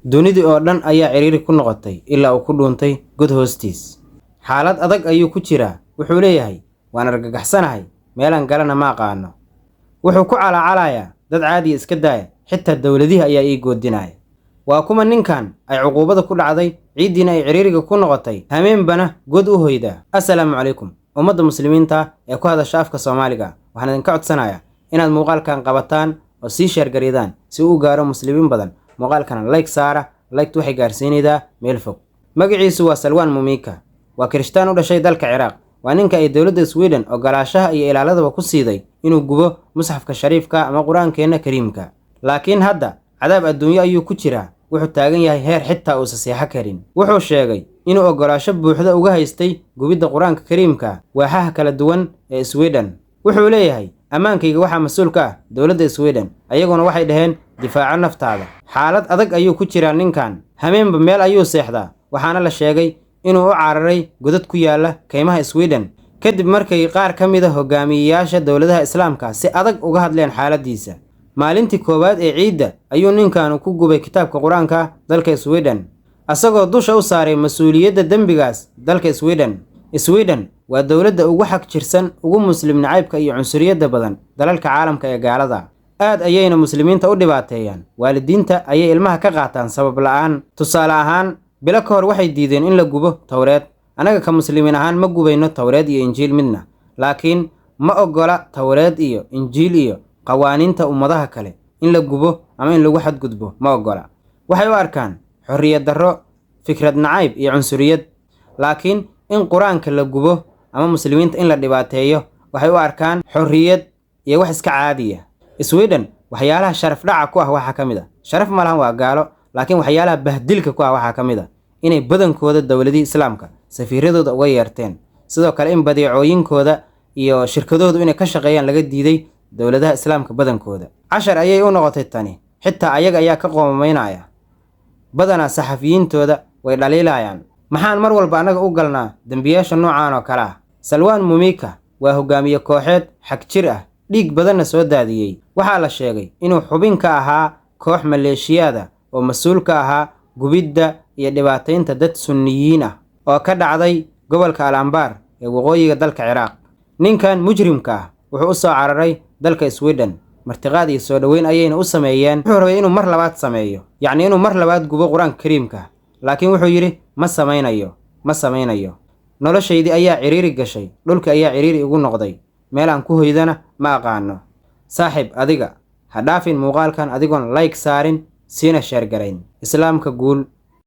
Dunidii oo dhan ayaa cidhiidhi ku noqotay ilaa uu ku dhuuntay god hoostiis. Xaalad adag ayuu ku jiraa. Wuxuu leeyahay, waan argagaxsanahay, meelaan galana ma aqaano. Wuxuu ku calaacalayaa dad caadiya iska daaya, xitaa dowladihii ayaa ii goodinaya. Waa kuma ninkan ay cuquubada ku dhacday, ciiddiina ay cidhiidhiga ku noqotay, hameenbana god u hoydaa. Assalaamu calaykum ummadda muslimiinta ee ku hadasha afka Soomaaliga. Waxaan idinka codsanayaa inaad muuqaalkan qabataan oo sii share gareydaan si uu u gaaro muslimiin badan. Muuqaalkana like saara, like waxay gaarsiinaydaa meel fog. Magaciisu waa Salwaan Mumika, waa kirishtaan u dhashay dalka Ciraaq. Waa ninka ay dowladda Sweden ogolaashaha iyo ilaaladaba ku siiday inuu gubo musxafka shariifka ama qur-aankeenna kariimka. Laakiin hadda cadaab adduunyo ayuu ku jiraa. Wuxuu taagan yahay heer xitaa uusa seexo karin. Wuxuu sheegay inuu ogolaasho buuxda uga haystay gubidda qur-aanka kariimka waaxaha kala duwan ee Sweden. Wuxuu leeyahay, ammaankayga waxaa mas-uul ka ah dowladda Sweden, ayaguna waxay dhaheen difaaco naftaada. Xaalad adag ayuu ku jiraa ninkan, hameenba meel ayuu seexdaa. Waxaana la sheegay inuu u cararay godad ku yaala kaymaha Sweden kadib markay qaar ka mid a hogaamiyeyaasha dowladaha islaamka si adag uga hadleen xaaladiisa. Maalintii koowaad ee ciidda ayuu ninkanu ku gubay kitaabka qur-aanka dalka Sweden, asagoo dusha u saaray mas-uuliyadda dembigaas dalka Sweden. Sweden waa dowladda ugu xag jirsan, ugu muslim nacaybka iyo cunsuriyadda badan dalalka caalamka ee gaalada. Aad ayayna muslimiinta u dhibaateeyaan. Waalidiinta ayay ilmaha ka qaataan sabab la'aan. Tusaale ahaan, bilo ka hor waxay diideen in la gubo Towreed. Annaga ka muslimiin ahaan ma gubayno Towreed iyo Injiil midna, laakiin ma oggola Towreed iyo Injiil iyo qawaaniinta ummadaha kale in la gubo ama in lagu xadgudbo ma oggola. Waxay u arkaan xorriyad darro, fikrad nacayb iyo cunsuriyad. Laakiin in qur-aanka la gubo ama muslimiinta in la dhibaateeyo waxay u arkaan xorriyad iyo wax iska caadiya. Sweden waxyaalaha sharaf dhaca ku ah waxaa ka mid a, sharaf ma lahan, waa gaalo, laakiin waxyaalaha bahdilka ku ah waxaa ka mid a inay badankooda dowladihii islaamka safiiradooda uga yeerteen. Sidoo kale in badeecooyinkooda iyo shirkadoodu inay ka shaqeeyaan laga diiday dowladaha islaamka badankooda. Cashar ayay u noqotay tani, xitaa ayaga ayaa ka qoomameynaya. Badanaa saxafiyiintooda way dhaliilayaan. Maxaan mar walba annaga u galnaa dembiyaasha noocaan oo kale ah? Salwaan Mumika waa hogaamiye kooxeed xag jir ah, dhiig badanna soo daadiyey. Waxaa la sheegay inuu xubin ka ahaa koox maleeshiyaada oo mas-uul ka ahaa gubidda iyo dhibaataynta dad sunniyiin ah oo ka dhacday gobolka Al-Ambaar ee waqooyiga dalka Ciraaq. Ninkan mujrimka ah wuxuu u soo cararay dalka Sweden, martiqaad iyo soo dhoweyn ayayna u sameeyeen. Wuxuu rabay inuu mar labaad sameeyo, yacni inuu mar labaad gubo qur-aanka kariimka, laakiin wuxuu yidhi, ma samaynayo, ma samaynayo. Noloshaydii ayaa cidhiiri gashay, dhulka ayaa cidhiiri igu noqday, meel aan ku hoydana ma aqaano. Saaxiib, adiga ha dhaafin muuqaalkan adigoon like saarin, siina share garayn. Islaamka guul.